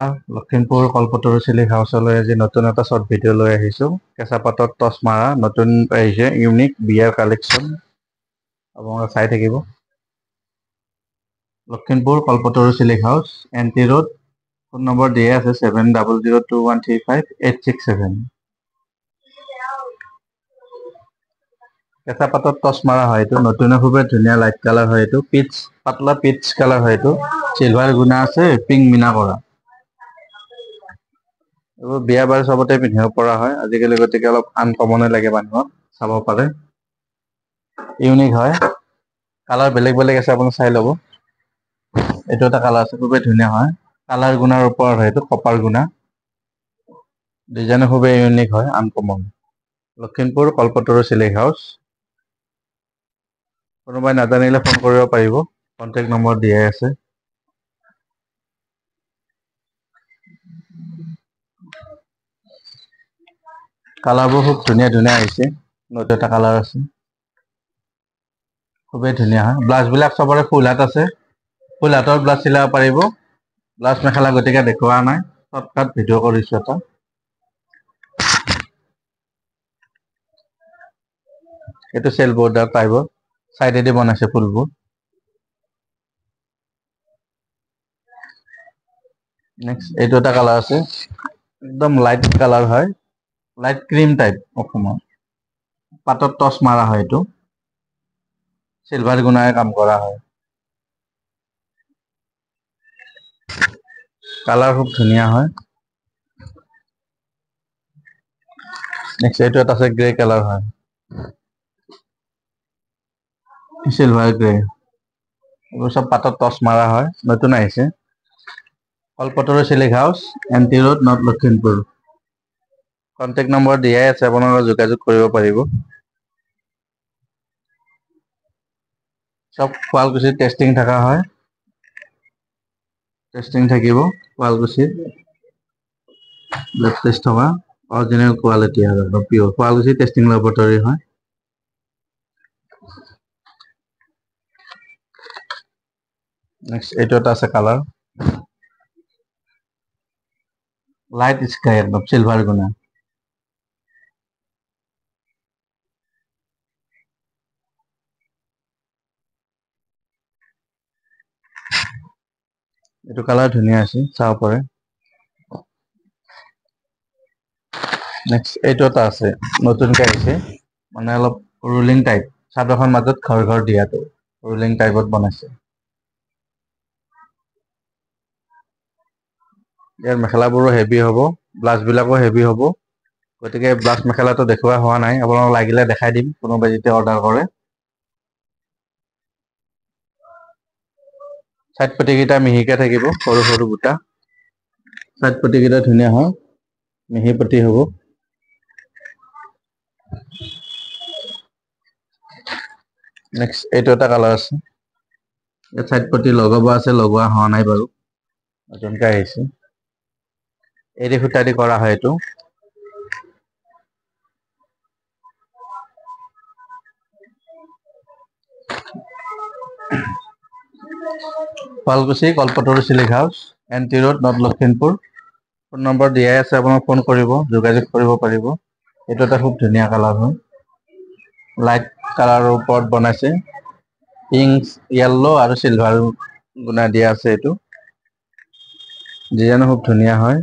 লখিমপুৰ কল্পতৰু silk হাউচলৈ আজি নতুন এটা শ্বৰ্ট ভিডিঅ' লৈ আহিছোঁ। কেঁচা পাতত টচ মাৰা নতুন আহিছে ইউনিক বিয়াৰ কালেকশ্যন, আপোনালোকে চাই থাকিব। Lakhimpur Kalpataru silk house, N T road, phone number দিয়ে আছে 7002135867। কেঁচা পাতত টচ মাৰা হয় এইটো, নতুন খুবেই ধুনীয়া লাইট কালাৰ হয় এইটো, পিচ পাতলা পিচ কালাৰ হয় এইটো, চিলভাৰ গুণা আছে, পিংক মিনা কৰা। এইবোৰ বিয়া বাৰু চবতে পিন্ধিব পৰা হয় আজিকালি, গতিকে অলপ আনকমনে লাগে মানুহক, চাব পাৰে, ইউনিক হয়। কালাৰ বেলেগ বেলেগ আছে, আপুনি চাই ল'ব। এইটো এটা কালাৰ আছে, খুবেই ধুনীয়া হয়, কালাৰ গুণাৰ ওপৰত হয় এইটো, কপাৰ গুণা, ডিজাইনো খুবেই ইউনিক হয়, আনকমন। লখিমপুৰ কল্পতৰু চিল্ক হাউচ, কোনোবাই নাজানিলে ফোন কৰিব পাৰিব, কণ্টেক্ট নম্বৰ দিয়াই আছে। কালাৰবোৰ খুব ধুনীয়া ধুনীয়া আহিছে, নতুন এটা কালাৰ আছে, খুবেই ধুনীয়া হয়। ব্লাউজবিলাক চবৰে ফুল হাত আছে, ফুল হাতৰ ব্লাউজ চিলাব পাৰিব। ব্লাউজ মেখেলা গতিকে দেখুওৱা নাই, শ্বৰ্টকাট ভিডিঅ' কৰিছোঁ এটা। এইটো চেল বৰ্ডাৰ টাইপৰ, চাইডেদি বনাইছে ফুলবোৰ। নেক্সট এইটো এটা কালাৰ আছে, একদম লাইট কালাৰ হয়, লাইট ক্ৰীম টাইপ অসমৰ, পাতত টচ মাৰা হয় এইটো, চিলভাৰ গুণাৰে কাম কৰা হয়। কালাৰ খুব ধুনীয়া হয়। নেক্সট এইটো এটা আছে গ্ৰে কালাৰ হয়, চিলভাৰ গ্ৰে, এইবোৰ চব পাতত টচ মাৰা হয়, নতুন আহিছে। Kalpataru silk house, N T road, north Lakhimpur. Contact number দিয়াই আছে, আপোনালোকে যোগাযোগ কৰিব পাৰিব। চব শুৱালকুছিত টেষ্টিং থকা হয়, টেষ্টিং থাকিব শুৱালকুছিত, ব্লাড টেষ্ট থকা, অৰিজিনেল কোৱালিটি আৰু একদম পিয়'ৰ শুৱালকুছি টেষ্টিং লেবৰেটৰী হয়। নেক্সট এইটো এটা আছে কালাৰ, লাইট স্কাই একদম চিলভাৰ গুণা। এইটো কালাৰ ধুনীয়া আছে, চাব পাৰে। নেক্সট এইটো এটা আছে, নতুনকে আহিছে, মানে অলপ ৰুলিং টাইপ, চাদৰখন মাজত ঘৰ ঘৰ দিয়াটো ৰুলিং টাইপত বনাইছে। ইয়াৰ মেখেলাবোৰো হেভি হ'ব, ব্লাউজবিলাকো হেভি হ'ব, গতিকে ব্লাউজ মেখেলাটো দেখুওৱা হোৱা নাই, আপোনালোক লাগিলে দেখাই দিম কোনোবাই যেতিয়া অৰ্ডাৰ কৰে। চাইড পটিকেইটা মিহিকে থাকিব, সৰু সৰু বুটা, চাইড পটিকেইটা ধুনীয়া হয়, মিহি পটি হ'ব। নেক্সট এইটো এটা কালাৰ আছে, ইয়াত চাইড পটি লগাব আছে, লগোৱা হোৱা নাই বাৰু, নতুনকৈ আহিছে। এৰী সূতা দি কৰা হয় এইটো। Sualkuchi Kalpataru silk house, N T road, north Lakhimpur. Phone number দিয়াই আছে, আপোনাক ফোন কৰিব, যোগাযোগ কৰিব পাৰিব। এইটো এটা খুব ধুনীয়া কালাৰ হয়, লাইট কালাৰৰ ওপৰত বনাইছে, পিংক, য়েল্ল' আৰু চিলভাৰ গুণা দিয়া আছে। এইটো ডিজাইনো খুব ধুনীয়া হয়।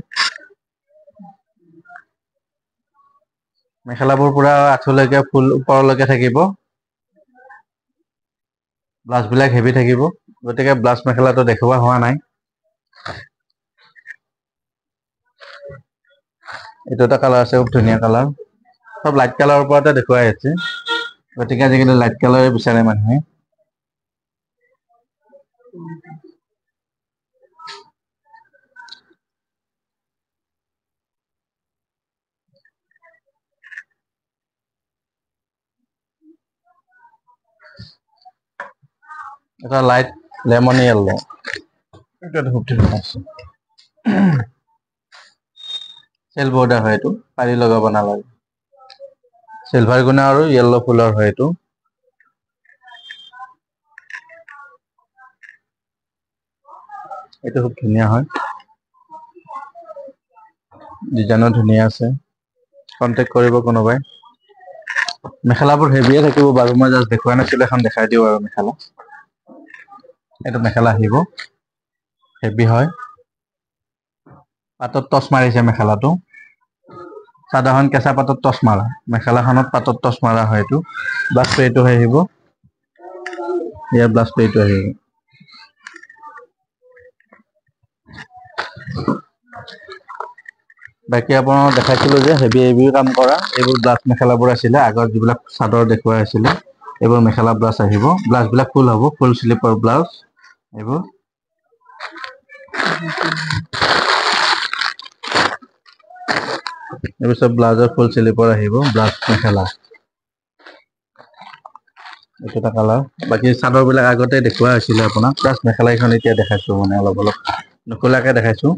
মেখেলাবোৰ পুৰা আঁঠুলৈকে ফুল ওপৰলৈকে থাকিব, ব্লাউজবিলাক হেভি থাকিব, গতিকে ব্লাউজ মেখেলাটো দেখুওৱা হোৱা নাই। এইটো এটা কালাৰ আছে, খুব ধুনীয়া কালাৰ, চব লাইট কালাৰৰ ওপৰতে দেখুৱাই আছে, গতিকে আজিকালি লাইট কালাৰে বিচাৰে মানুহে। এটা লাইট লেমন য়েল্ল', এইটো এটা খুব ধুনীয়া আছে, চেল বৰ্ডাৰ হয় এইটো, পাৰি লগাব নালাগে, চিলভাৰ গুণা আৰু য়েল্ল' ফুলৰ হয় এইটো। এইটো খুব ধুনীয়া হয়। ডিজাইনো ধুনীয়া আছে। কণ্টেক্ট কৰিব কোনোবাই। মেখেলাবোৰ হেভিয়ে থাকিব বাৰু, মই জাষ্ট দেখুওৱা নাছিলোঁ, এখন দেখাই দিওঁ আৰু। মেখেলা, এইটো মেখেলা আহিব, হেভি হয়, পাতত টচ মাৰিছে মেখেলাটো। সাধাৰণ কেঁচা পাতত টচ মাৰা মেখেলাখনত পাতত টচ মাৰা হয়। এইটো ব্লাউজ পেইটো আহিব, ইয়াৰ ব্লাউজ পেইটো আহিব। বাকী আপোনাক দেখাইছিলোঁ যে হেভি হেভি কাম কৰা এইবোৰ ব্লাউজ মেখেলাবোৰ আছিলে, আগত যিবিলাক চাদৰ দেখুওৱা আছিলে, এইবোৰ মেখেলা ব্লাউজ আহিব। ব্লাউজবিলাক ফুল হ'ব, ফুল শ্লিপৰ ব্লাউজ এইবোৰ। এইবোৰ চব ব্লাউজৰ ফুল শ্লিপৰ আহিব, ব্লাউজ মেখেলা। এইটো এটা কালাৰ। বাকী চাদৰবিলাক আগতে দেখুওৱা হৈছিলে আপোনাক, প্লাছ মেখেলা কেইখন এতিয়া দেখাইছোঁ, মানে অলপ অলপ নোখোলাকৈ দেখাইছোঁ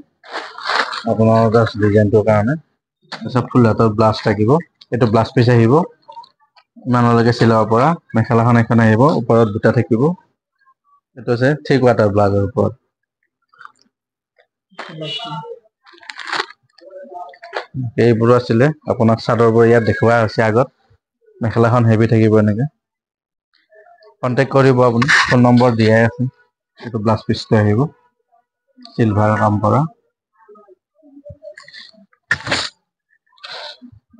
আপোনাৰ জাষ্ট ডিজাইনটোৰ কাৰণে। তাৰপিছত ফুল হাতৰ ব্লাউজ থাকিব, এইটো ব্লাউজ পিচ আহিব ইমানলৈকে চিলাব পৰা। মেখেলাখন এখন আহিব, ওপৰত দুটা থাকিব। এইটো হৈছে থ্ৰী কোৱাৰ্টাৰ ব্লাউজৰ ওপৰত। এইবোৰো আছিলে আপোনাক চাদৰবোৰ ইয়াত দেখুওৱা হৈছে আগত। মেখেলাখন হেভি থাকিব এনেকে। কণ্টেক্ট কৰিব আপুনি, ফোন নম্বৰ দিয়াই আছে। এইটো ব্লাউজ পিচটো আহিব, চিলভাৰ কাম কৰা।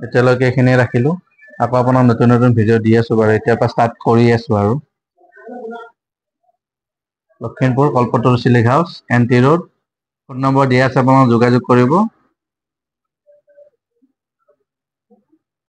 এতিয়ালৈকে এইখিনিয়ে ৰাখিলোঁ। আকৌ আপোনাক নতুন নতুন ভিডিঅ' দি আছোঁ বাৰু, এতিয়াৰ পৰা ষ্টাৰ্ট কৰি আছোঁ আৰু। Lakhimpur Kalpataru silk house, N T road, phone number দিয়া আছে, আপোনাক যোগাযোগ কৰিব।